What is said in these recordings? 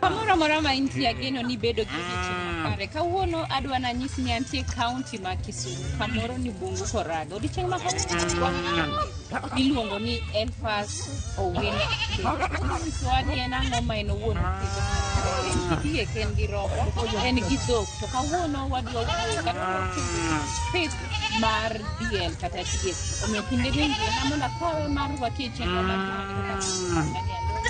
Kamoro amora ma intie ageno ni bedo gi odiechieng' makare. Kawuono adwa nanyisi ni antie kaunti ma Kisumu, kamoro ni Bungu Koraga. Odiechieng' ma kawuono iluongo ni Elfas Owino. Nyisowa ni en ang'o ma en owuon opidho. En gi diek, en gi rombo, en gi dhok. To kawuono wadwa wuoyo kata pith mar diel kata diek. Omiyo kinde winjona mondo akawe mar rwaki e chenro mar jumani kaka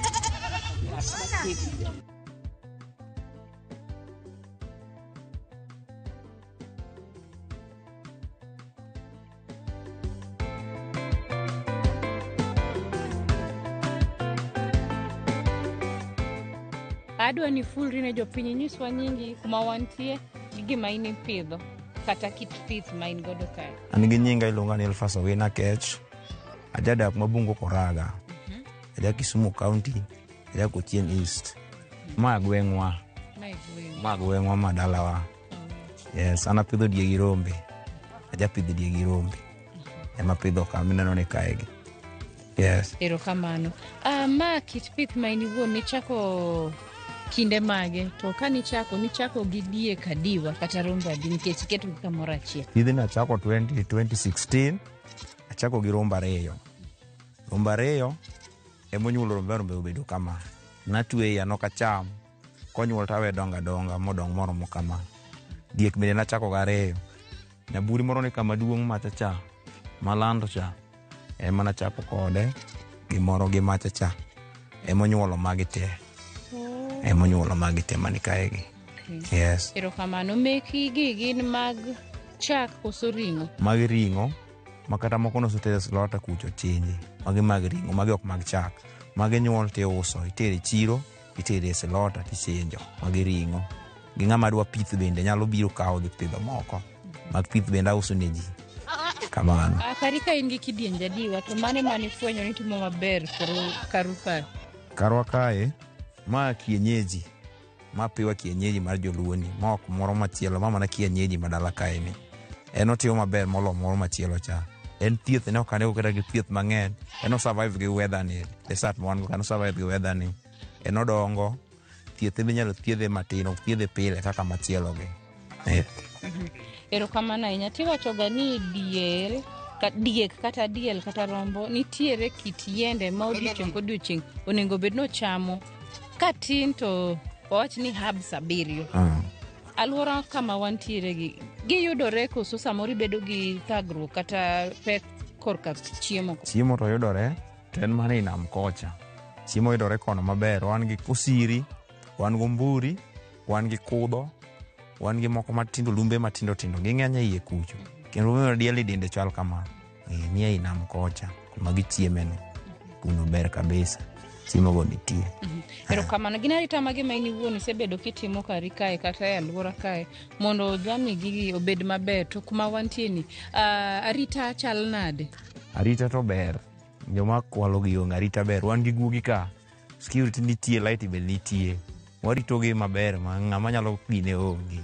Adwa ni fulri ne jopiny inyiswa nyingi kuma wantie gi gima in ipidho kata kit pith ma in godo kae. An gi nyinga iluonga ni Elfas Owina Kech. Ajadak Mabungo Koraga. Aja Kisumu County, aja Kochien East. Ma gweng'wa, Ma e gweng'u. ma gweng'wa ma dalawa. Yes, an apidho diek gi rombe. Aja pidho diek gi rombe. Ema apidho ka mineno ni kae gi. Yes. Erokamano. Ma kit pith ma in iwuon nichako kinde mage to ka nichako nichako gi diek adiwa kata rombe adi nikech iketogi kamoro achiel. Tijni achako 20, 2016, achako gi rombe ariyo. Rombe ariyo emonyuolo rombe rombe obedo kama. Natweya nok acham. Konyuol tawe dongo adonga modong moromo kama. Diek bende nachako gi ariyo. Nyaburi moro ni kama duong' macha cha, malando cha, ema nachako kode gimoro gi macha cha. Emonyuolo magi te. Emonyuolo magi te mani kae gi. Okay. Yes. Erokamano. Meki gi gin mag chak koso ring'o? Magi ring'o ma kata moko noseter e slaughter kucho chinji. Magi mag ring'o, magi ok mag chak. Magi nyuol tiuso, itere chiro, itere e slaughter tichinjo. Magi ring'o. Gi ng'ama dwa pith bende nyalo biro kawo dhi pidho moko. Mag pith bende auso ne ji. Kamano. Kari ka in gi kidienje adiwa to mane mane ifwenyo ni timo maber koro karu kae? Karwa kae, ma kienyeji. Ma piwa kienyeji mar joluo ni. Ma ok moro machielo, ma mana kienyeji ma dala kae ni. En otimo maber molo moro machielo cha. En thieth ne ok anego kata gi thieth mang'eny. En o survive gi weather ni. Desert ma wan go ka no survive gi weather ni. En odongo. Thieth be inyalo thiedhe matin, ok thiedhe pile kaka machielo gi. Erokamano ahinya. Tiwachoga ni diel, diek kata diel kata rombo nitiere kit yiende ma odiochieng' kodiochieng' onego bed ni ochamo. Ka tin to wawach ni herbs abiriyo. Alwora kama wantiere gi giyudore koso samoro ibedo gi thagruok kata pek korka chiemo? Chiemo to yudore, to en mana ei nam kocha. Chiemo yudore kono maber. Wan gi osiri, wan gi omburi, wan gi kudho, wan gi moko matindo, lumbe matindo tindo, ging'eny e iye kucho. Kendo lumbe ma diel idinde chal kama. Ni ei nam kocha, kuma gichieme ni. Kuno ber kabisa. Chiemo go nitie. Erokamano. Gin arita mage ma in iwuon isebedo kitimo kari kae kata e alwora kae mondo jamni gigi obed maber to kuma wantie ni arita chal nade? Arita to ber. Joma kwalo gi onge, arita ber. Wan gi guogi ka. Security nitie, light be nitie. Waritogi maber ma ng'ama nyalo gine onge.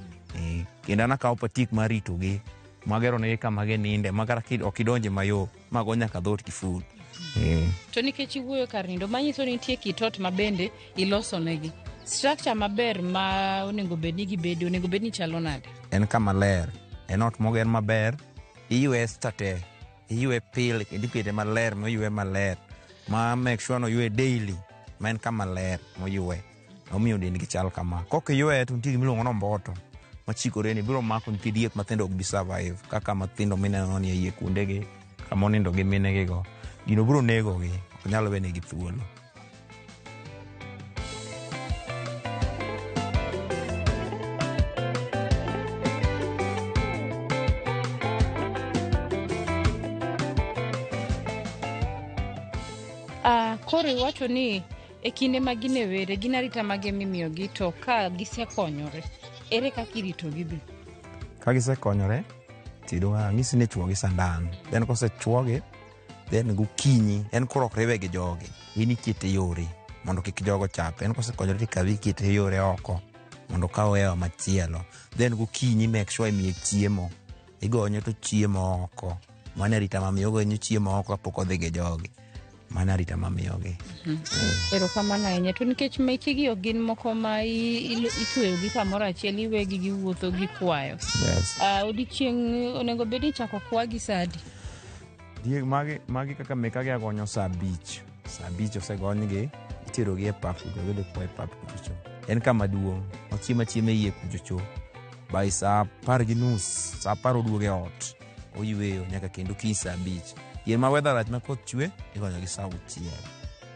Kendo an akawo patik mar ritogi. Magero negi kama gininde, ma kata ok idonje mayom, mago nyaka dhoot kiful. To nikech iwuoyo kar nindo, manyiso ni nitie kit ot ma bende iloso negi. Structure maber ma onego bed ni gibedo, onego bed ni chalo nade? En kama ler. En ot moger maber. Iywe state, iywe pile kendo ikete maler, moywe maler. Ma make sure no oywe daily, ma en kama ler moywe. Omiyo dendgi chal kama. Kok iywe to nitie gimiluongo ni omboto machikore ni biro mako nyithi diek mathindo ok bi survive kaka mathindo mineno ni e iye kuondegi kama onindo gi minegi go. Gino biro negogi, ok nyal wenegi thuolo. Koro iwacho ni e kinde ma gin e were, gin arita mage mimiyogi to ka gisekonyore, ere kaka iritogi be? Ka gisekonyore, tiyudo ka ang'isi ni ichuogi sandan. Then kosechuogi, then gokinyi, en koro ok riwe gi jogi. In ikete yore mondo kik jogo chape. En kosekonyore tikawe ikete yore oko mondo okaw hewa machielo. Then gokinyi make sure imiye chiemo. Igonye to chiemo oko. Mano arita mamiyo ogonyo chiemo oko kapok odhi gi jogi. Mano arita mamiyogi. Erokamano ahinya. To nikech mekigi ok gin moko ma itweyogi kamoro achiel, iwegi giwuotho gikwayo. Yes. Odiochieng' onego bed ni ichako kwagi sa adi? Diek magi kaka mekagi agonyo sa 5. Sa 5 osegonygi, iterogi e pap kucho, gidhi kwa e pap kucho. En kama duong', ochiemo achiema e iye kucho. By sa 10:30, sa 10 oduogo e ot, oyweyo nyaka kendo kiny sa 5. Dier ma weather rach ma koth chwe, igonyogi sa 6.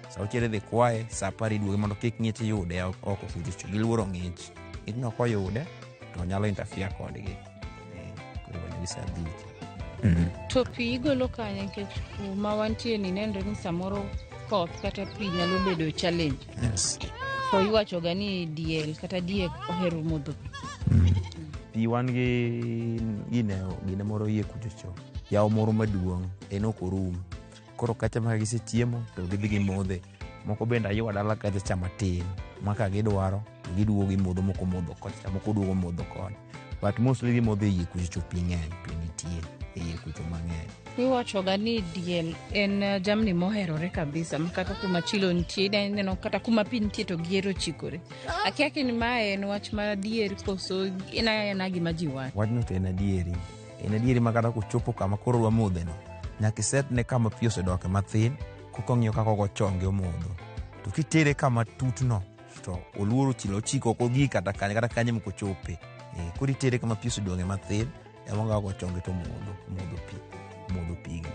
Sa 6 idhi kwaye, sa 10 iduoge mondo kik ng'ich yude oko kucho. Giluoro ng'ich. Ng'ich no koyude, to nyalo interfere kodgi. Koro igonyogi sa 5. To pi igolo kanye nikech kuma wantie ni nenre ni samoro koth kata pi nyalo bedo challenge. Yes. To iwacho ga ni diel kata diek ohero modho pi. Pi wan gi gine moro iye kucho. Yawo moro maduong', en ok orum. Koro kacha ma gisechiemo to gidhi gimodhe. Moko bende aywa dala kacha cha matin. Ma ka gidwaro to giduogo gimodho, moko modho kocha, moko duogo modho koni. But mostly gimodho e iye kucho, pi ng'eny, pi nitie e iye kucho mang'eny. Iwacho ga ni diel en jamni moherore kabisa, ma kata kuma chilo nitie, ineno kata kuma pi nitie to gihero chikore. Akia ni mae en wach ma adier koso en aena gima ji wacho? Wachno to en adieri. En adieri ma kata kochopo kama koro odwa modheno, nyaka isetne kama pi osedoke mathin, koka ong'iyo kaka ogo chonge omodho. To kitere kama tutno, to oluoro chilo ochiko ok ogik kata kanyo, kata kanyo ema ok ochope. Koro itere kama pi osedong'e mathin, ema ogo chonge to omodho pi, omodho pigno.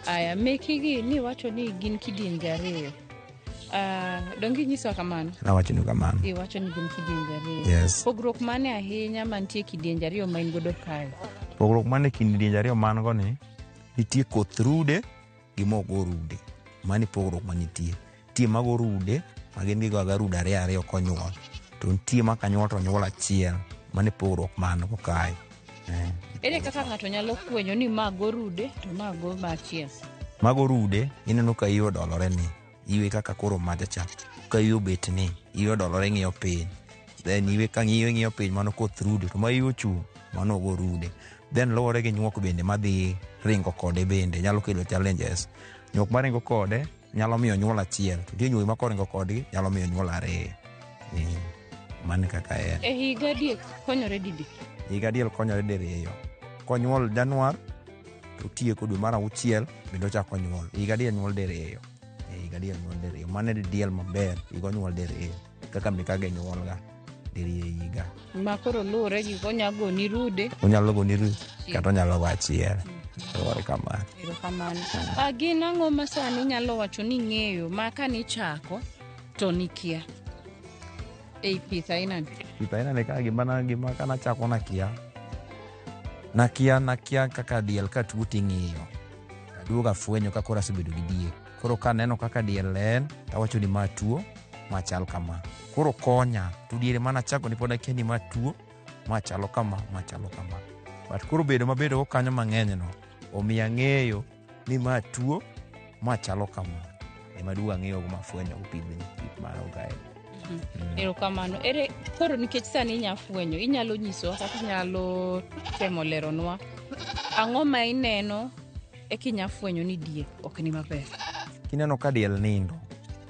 Aya, mekigi ni iwacho ni gin kidienje ariyo. Donge inyisowa kamano? Nawacho ni kamano. Iwacho ni gin kidienje ariyo. Yes. Pogruok mane ahinya mantie kidienje ariyo ma in godo kae? Pogruok mane kidienje ariyo man go ni, nitie koth rude gi mok go rude. Mano e pogruok manitie. Nitie mago rude, ma gin gigo aga rude ariyo ariyo konyuol. To nitie ma kanyuol to nyuol achiel. Mano e pogruok man go kae. Ere kaka ng'ato nyalo fwenyo ni ma go rude to ma go machiel? Mago rude, ineno ka iye odolore ni. Iwe kaka koro macha cha. Ka iye obet ni, iye odolore ng'iyo piny. Then iwe ka ng'iyo ng'iyo piny, mano koth rude. To ma iye ochung', mano go rude. Then luwore gi nyuok bende madhi ringo kode bende, nyalo kelo challenges. Nyuok maringo kode nyalo miyo nyuol achiel. To nitie nyuok ma koringo kodgi nyalo miyo nyuol ariyo. Mano kaka en. E higa diek konyore didi? Higa diel konyore diriyo. Konyuol Januar, to otieko dwe mar 6, bende ochako nyuol. Higa diel nyuol diriyo. Higa diel nyuol diriyo. Mano e diel maber, higa onyuol diriyo. Kaka mekage nyuolga diriyo e higa. Ma koro luwore gi onyalo goni rude. Onyalo goni rude, kata onyalo go achiel. Luwore kamano. Erokamano. Gin ang'o ma sani inyalo wacho ni ing'eyo ma kanichako to nikia ei pith ainani? Pith ainani ka gima kanachako nakia. Nakia kaka diel ka tuo ting'iyo. Aduogo afwenyo ka koro asebedo gi diek. Koro kaneno kaka diel en, tawacho ni ma tuo, ma chal kama. Koro konya, to diere mana chako ni pod akia ni ma tuo, ma chalo kama, ma chalo kama. But koro bedo mabedo go kanyo mang'eny no, omiyo ang'eyo ni ma tuo, ma chalo kama. Ema duogo ang'iyo go mafwenyo go pidh pith mar ogae. Erokamano. Ere koro nikech sani inya fwenyo, inyalo nyisowa kata inyalo temo leronwa ang'o ma ineno e kinya fwenyo ni diek ok ni maber? Kineno ka diel nindo,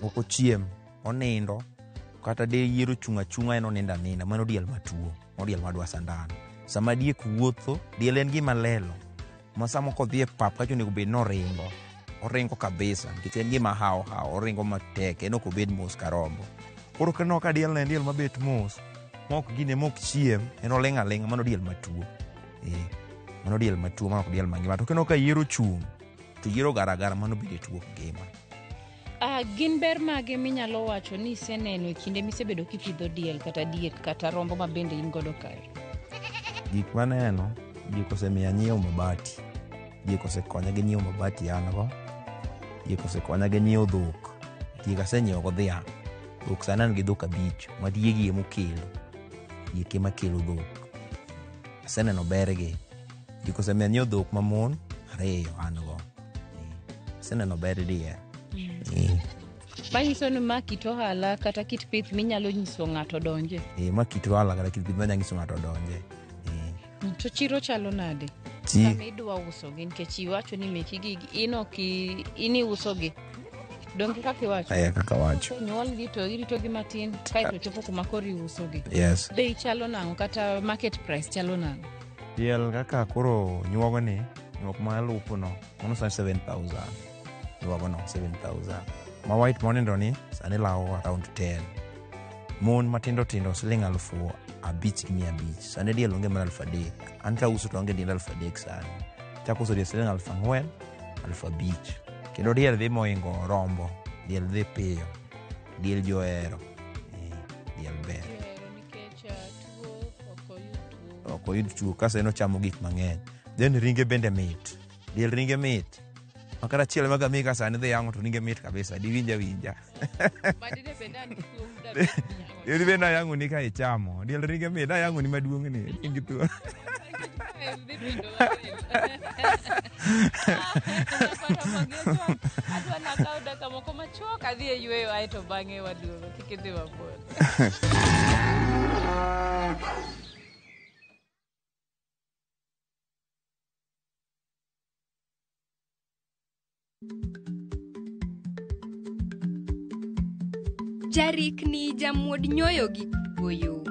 ok ochiem, onindo, kata de yier ochung' achung'a en onindo aninda, mano diel matuo, mano diel madwa sandan. Sama diek wuotho, diel en gima lelo, ma sama kodhi e pap kacha onego bed ni oringo, oringo kabisa, nikech en gima hawo hawo, oringo matek, en ok obed mos ka rombo. Koro kineno ka diel no en diel mabet mos, mok gine mok chiem, en oling' aling'a, mano diel matuo. Eh, mano diel matuo, mano ok diel mangima. To kineno ka yier ochung', to yier ogar agara, mano bende tuo ok ngima. Gin ber mage minyalo wacho ni iseneno e kinde misebedo kipidho diel kata diek kata rombo ma bende in godo kae? Gik maneno, diek osemiya nyiewo mabati. Diek osekonya gi nyiewo mabati an go. Diek osekonya gi nyiewo dhok. Diek asenyiewo go dhiang'. Dhok sani an gi dhok 5 ma diegi emokelo. Diek ema kelo dhok. Aseneno bergi. Diek osemiya nyiewo dhok mamon 2 an go. Aseneno ber diel. Manyiso ni ma kit ohala kata kit pith minyalo nyiso ng'ato donje. Ma kit ohala kata kit pith manyalo nyiso ng'ato donje. To chiro chalo nade? Sama idwa usogi nikech iwacho ni meki gi in ok in iusogi. Donge kaka iwacho? Kaka wacho. Nyuolgi to iritogi matin kaeto chopo kuma koro iusogi. Yes. Bei chalo nang'o kata market price chalo nang'o? Diel kaka koro nyuogoni, nyuok ma lupo no, mano sani 7,000. Nyuogono 7,000. Ma white monindo ni sani lawo around 10. Mon matindo tindo siling 5,500. Sani diel onge mana 3,000. An ka uso to onge diel 3,000 sani. Chako uso diel siling 4,000, 5,000. Kendo diel dhi moingo rombo. Diel dhi piyo. Diel johero. Diel ber. Ok oyud tuo kaso en ochamo gik mang'eny. Then ringe bende mit. Diel ringe mit. Ma kata achiel maga mi ka sani dhi yang'o to ringe mit kabisa. Diwinj awinja. Diel bende ayang'o ni ka ichamo. Diel ringe mit ayang'o ni maduong' ni. In gi thuolo. Adwa nakaw dakika moko machuok adhi e yweyo aeto bang'e waduogo. Kik idhi mabor. Jarikni jamuod nyoyo gi kuoyo.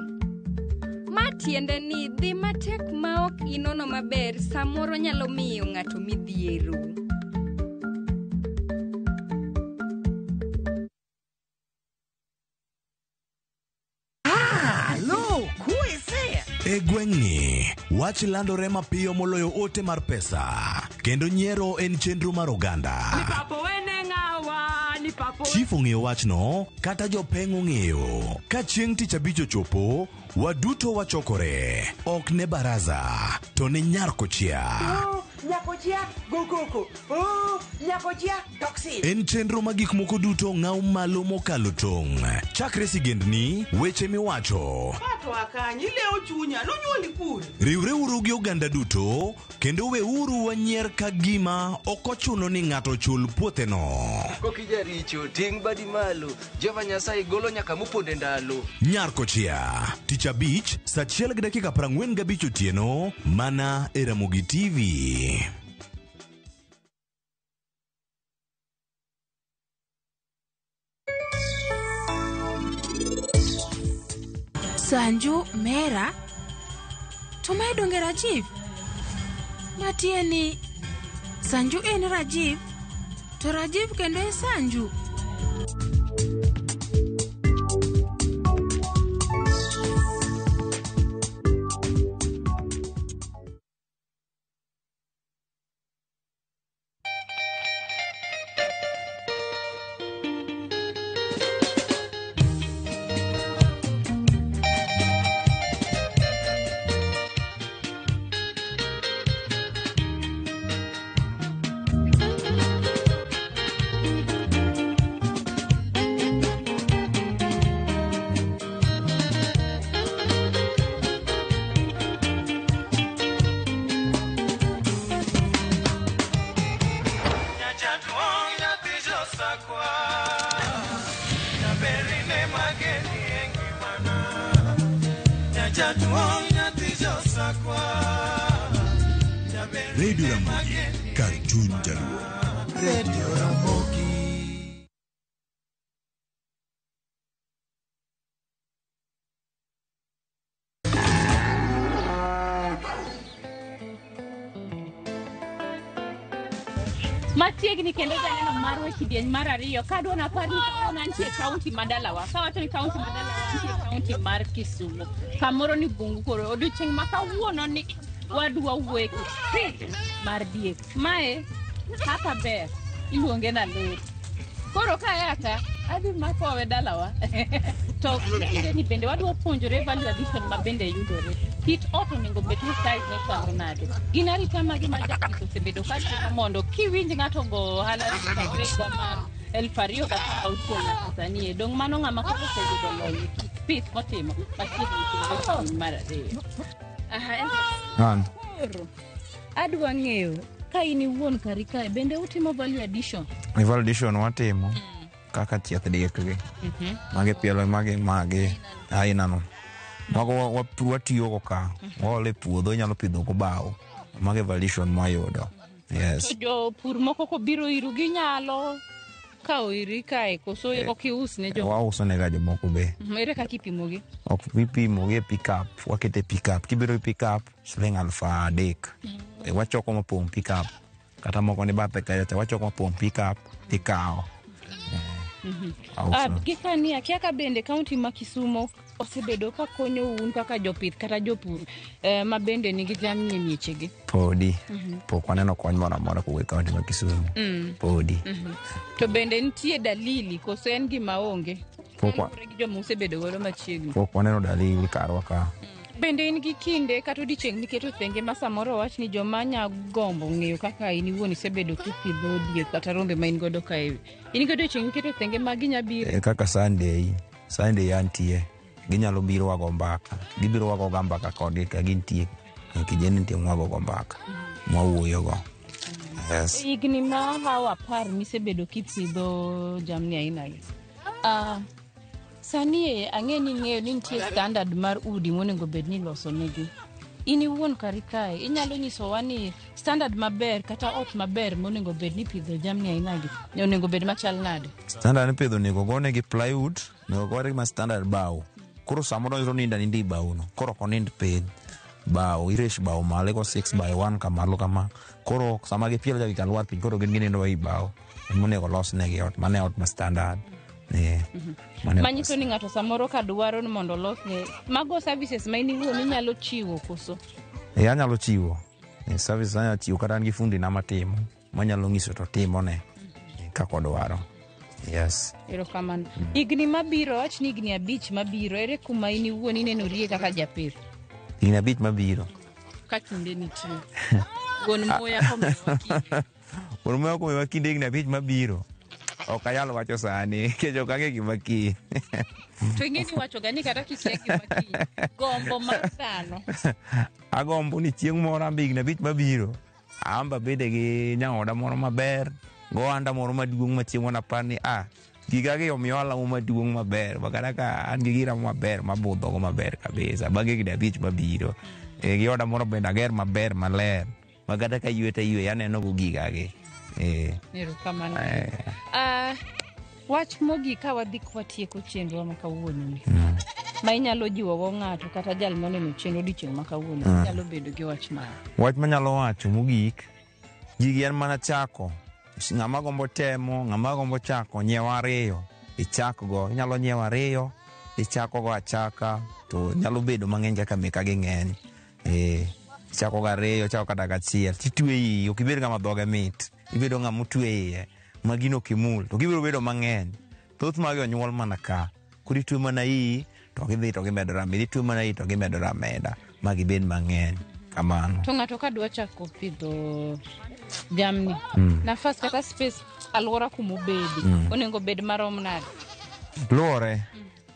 Ma tiende ni dhi matek ma ok inono maber samoro nyalo miyo ng'ato midhiero. E gweng'ni, wach landore mapiyo moloyo ote mar pesa, kendo nyiero en chenro mar oganda. Chief ong'eyo wachno, kata jopeng' ong'eyo. Ka chieng' tich abich ochopo, waduto wachokore. Ok ne baraza, to ne nyar kochia. En chenro ma gik moko duto ng'aw malo mokalo tong'. Chakre sigendni, weche miwacho. Riwreuru gi oganda duto, kendo weuru wanyier ka gima ok ochuno ni ng'ato chul puotheno. Kokijaricho, ting' badi malo. Jehova Nyasaye golo nyaka moponde ndalo. Nyar kochia, tich abich, saa 1:45 otieno, mana e Ramogi TV. Sanju Mera to mae donge Rajiv? Matieni Sanju en Rajiv to Rajiv kendo e Sanju. Radio Ramogi, kar chuny Jaluo. Radio Ramogi. Machiegni kendo janeno marwa e kidieny mar ariyo kadwa napar ni kawuono antie kaunti ma dalawa. Kawacho ni kaunti ma dalawa, antie kaunti mar Kisumu, kamoro ni Bungu. Koro odiochieng' ma kawuono ni wadwa wuoye pith mar diek. Mae hapa ber iluonge na lori. Koro kaya ka adhi makowe dalawa to ni bende wadwa puonjore value addition ma bende yudore. Kit ot onego bed ni size ne chalo nade? Gin arita mage ma japith osebedo ka timo mondo kiwinj ng'ato go ohala higa mar 2016 nyaka sani e dong' mano ng'ama koro oseyudo lony e kit pith motimo machiegni kendo mar ariyo. Aha, An. Koro adwa ng'eyo ka in iwuon kari kae bende utimo value addition? Value addition watimo kaka chieth diek gi. Magi pielo magi magi aina no. Mago watiyogo ka. Waolo e puodho inyalo pidho go bao. Mago e value addition mwayudo. Yes. To jopur moko kobiro iru ginyalo kawo iri kae koso ok ius ne jo Wauso nega jomoko be. Ere kaka ipimogi? Ok ipimo gi e pickup. Wakete pickup. Kibiro gi pickup siling 3,000. Wachoko mapong' pickup. Kata moko ni bathe kacha cha wachoko mapong' pickup tikawo. Auso. Gikani akia ka bende kaunti ma Kisumo osebedo ka konyo un kaka jopith kata jopur ma bende nigi jamni e miechegi. Podi. Pok waneno kony moro amora kowuok e kaunti ma Kisumu. Podi. To bende nitie dalili koso en gima onge? Pok wa- Kaluwore gi joma usebedo godo machiegni. Pok waneno dalili karwa ka. Bende in gi kinde kata odiochieng' miketo thenge ma samoro owach ni joma nya gombo ng'eyo kaka in iwuon isebedo kipidho diek kata rombe ma in godo kae. In gi odiochieng' miketo thenge ma ginya biro. Kaka Sunday antie. Ginyalo biro wago mbaka. Gibiro wago ga mbaka kodgi ka gintie. Kijeni nitie mwagogo mbaka. Mwawuoyogo. Yes. Higni ma hawo 10 misebedo kipidho jamni aina gi. Sani e ang'e ni ing'eyo ni nitie standard mar udi monego bed ni iloso negi. In iwuon kari kae inyalo nyisowa ni standard maber kata ot maber monego bed ni pidho jamni aina gi onego bed machal nade? Standard mipidho onego gone gi plywood, onego gore gi ma standard bao. Koro sama odonjo to nindo aninda e bao no. Koro ok onind piny. Bao, iresh bao malo igo 6 by 1 kamalo kama. Koro sama gipielo cha gika lwar piny koro gin ginindo ei bao. Emonego losnegi ot, mano e ot ma standard. Mano e ot ma Manyiso ni ng'ato samoro ka dwaro ni mondo olosne mago services ma in iwuon inyalo chiwo koso? Anyalo chiwo. Services anyalo chiwo kata an gi fundi na matimo. Manyalo ng'iso to timone. Kaka odwaro. Yes. Erokamano. Higni mabiro, wach ni higni 5 mabiro, ere kuma in iwuon inenorie kaka japith? Higni 5 mabiro. Ka kinde nitie. Wuon muya komiwa kinde. Wuon muya komiwa kinde higni 5 mabiro. Ok anyal wacho sani, nikech ok ang'e gima kiny. To ing'e ni iwacho ga ni kata kikia gima kiny, gombo mar dhano. Agombo ni chieng' moro ambe higni 5 mabiro, amba bede gi nyaoda moro maber, gohanda moro maduong' ma chieng' moro napar ni giga gi omiyo ohala moro maduong' maber, ma kata ka an gi gira maber mabudhogo maber kabisa, bang' higni 5 mabiro. Gi oda moro bende ager maber maler, ma kata ka ywe to aywe aneno go giga gi. Erokamano. Wach mogik ka wadhi kwatieko chenro ma kawuono ni. Ma inyalo jiwogo ng'ato kata jal moneno chenro odiochieng' ma kawuono, inyalo bedo gi wach mare. Wach manyalo wacho mogik, gigi en mana chako. Ng'ama gombo temo, ng'ama gombo chako, nyiew 2, ichak go. Inyalo nyiewo 2, ichako go achaka, to nyalo bedo mang'eny kaka meka gi ng'eny. Ichako go 2, ichako kata gachiel, titwe iyi, ok ibed ng'ama dhoge mit. Ibedo ng'ama otwe iye, ma gino ok imul, to gibiro bedo mang'eny. Thoth magi onyuol mana ka. Koro itwe mana iyi, to gidhi to gimedore ameda. Itwe mana iyi to gimedore ameda, ma gibed mang'eny. Kamano. To ng'ato ka dwa chako pidho jamni, nafas kata space alwora kumobedi, onego bed marom nade? Luwore.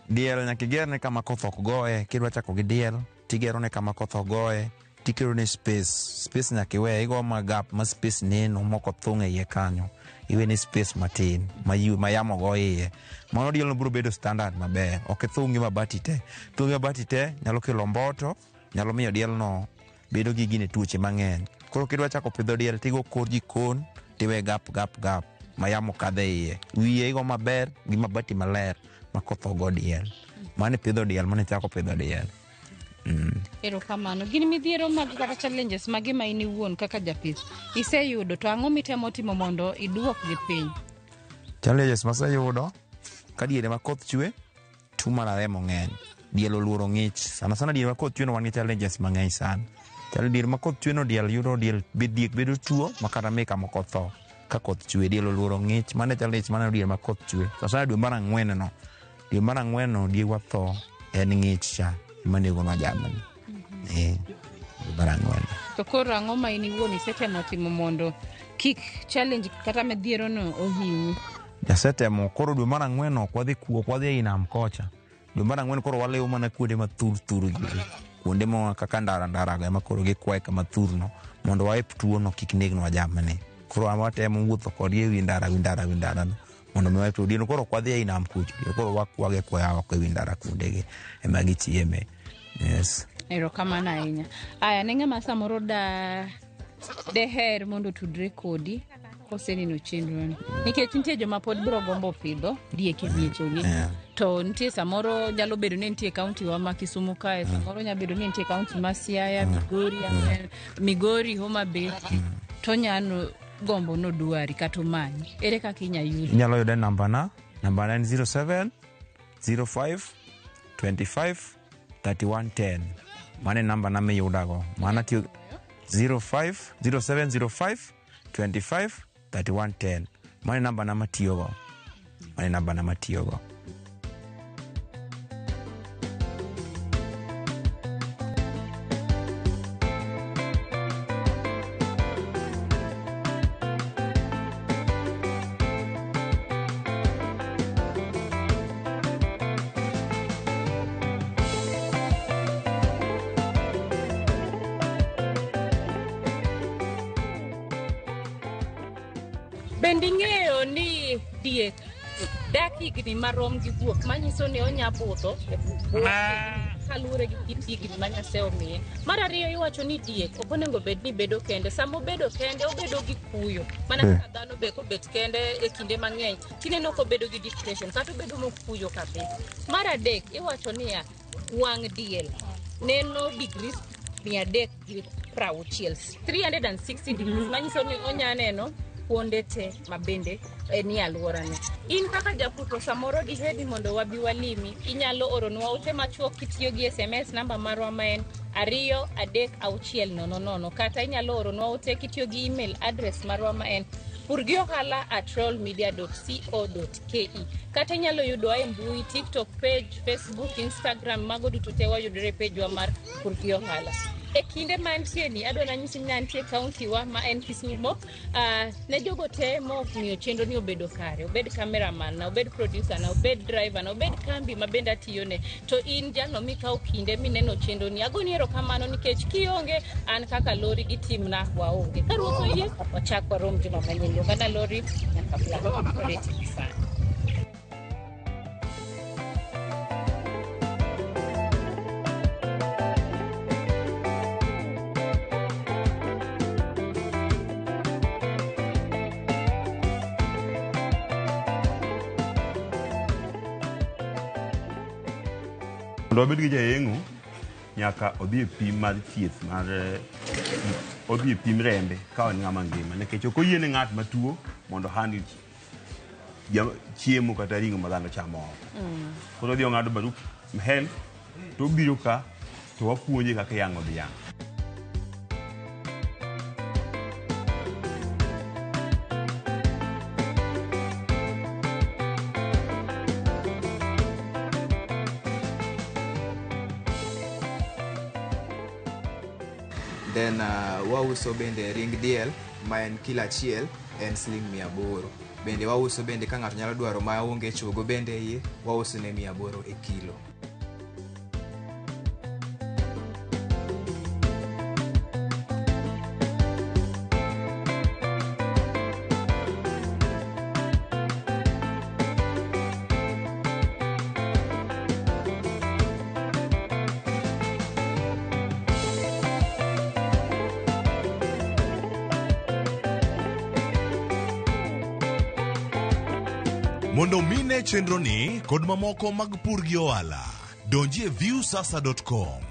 Diel nyaka igerne kama koth ok goye. Kidwa chako gi diel, tigerone kama koth ok goye, tikerone space. Space nyaka iwe, igo ma gap ma space neno mok othung' e iye kanyo. Iwene space matin ma ma yamo go iye. Mano diel no biro bedo standard maber. Ok ithung gi mabati te. Thung gi mabati te nyalo kelo mboto, nyalo miyo diel no bedo gi gine tuoche mang'eny. Koro kidwa chako pidho diel tigo kor jikon tiwe gap gap gap ma yamo kadho e iye. Wiye igo maber gi mabati maler ma koth ok go diel. Mano e pidho diel, mano e chako pidho diel. Erokamano. Gin midhiero mag kata challenges mage ma in iwuon kaka japith iseyudo to ang'o mitemo timo mondo iduokgi piny? Challenges maseyudo ka diere ma koth chwe, tuo mar aremo ng'eny. Diel oluoro ng'ich. Sana sana diere ma koth chwe no wan gi challenges mang'eny sana. Chal diere ma koth chwe no diel yudo diel diek bedo tuo ma kata mika moko tho ka koth chwe. Diel oluoro ng'ich. Mano e challenge maneno diere ma koth chwe. Sana sana dwe mar ang'wen no. Dwe mar ang'wen no diegwa tho en ng'ich cha ema negonwa jamni. Eh, dwe mar ang'wen. To koro ang'o ma in iwuon isetemo timo mondo kik challenge kata midhiero no ohinyi? Asetemo koro dwe mar ang'wen ok wadhi ok wadhi ei nam kocha. Dwe mar ang'wen koro waliwo mana kuonde ma thur thur gi. Kuonde ma kaka ndara ndara go ema koro gikwaye kama thur no mondo waep tuo no kik negnwa jamni. Koro wan watemo wuotho kodgi ewi ndara wi ndara wi ndara no mondo mi waep tuo. Diel koro ok wadhi ei nam kucho. Diel koro wakwagi akwaya oko ewi ndara kuondegi ema gichieme. Yes. Erokamano ahinya. Aya, ne ng'ama samoro da deher mondo otudre kodi koseneno chenroni. Nikech nitie joma pod biro gombo pidho diek e miechegi. Yeah. To nitie samoro nyalo bedo ni nitie kaunti wa ma Kisumu kae, samoro nyalo bedo ni nitie kaunti ma Siaya, Migori, Migori, Homa Bay. To nyalo gombo nodwari kata omanyi. Ere kaka inya yudi? Inyalo yude namba na. Namba na en 07 05 25 31 10. Mano e namba na miyudago. Mano atiyo 05 0705 25 31 10. Mano e namba na matiyogo. Mano e namba na matiyogo. Bende ing'eyo ni diek dak higni marom gi guok manyiso ni onya budho e bwo kaluwore gi kit higni ma Nyasaye omiye. Mar ariyo iwacho ni diek ok onego bed ni bedo kende. Sama obedo kende obedo gi kuyo. Mana kaka dhano be kobet kende e kinde mang'eny tineno kobedo gi depression kata obedo mokuyo kabisa. Mar adek iwacho niya wang' diel neno degrees 360, 360 degrees manyiso ni onya neno kuonde te mabende ni alworane. In kaka japur to samoro diher ni mondo wabi walimi, inyalo oronwa ote machuok kitiyo gi SMS namba marwa ma en 23600 kata inyalo oronwa ote kitiyo gi email address marwa ma en purgiohala@royalmedia.co.ke kata inyalo yudwa e mbui TikTok page, Facebook, Instagram, mago duto te wayudore e page wa mar Pur gi Ohala. E kinde mantie ni adwa nanyisi ni antie kaunti wa ma en Kisumo. Ne jogo te ma ok ng'iyo chenro ni obedo kare, obed cameraman na, obed producer na, obed driver na, obed kambi ma bende atiyone, to in jalno mikawo kinde mineno chenro ni, agoni erokamano nikech kionge an kaka Lori gi timna waonge. Ka Ruoth oyie, wachak warom juma manyien. Luonga Lori nyaka Black. Oreti sana. Mondo wabed gi jayeng'o, nyaka odhi e pim mar thieth mar odhi e pim rembe ka en ng'ama ngima nikech ok oyiene ng'at matuo mondo handle chiemo kata ring'o ma dhano chamo oko. Koro odhi ong'ado barup health to obiro ka to wapuonje kaka iyang'o dhiang'. Then wauso bende ring diel ma en kilo achiel en siling 800. Bende wauso bende ka ng'ato nyalo dwaro ma onge chogo bende iye, wauso ne 800 e kilo. Mondo mine chenroni kod mamoko mag pur gi ohala, donji e viusasa.com.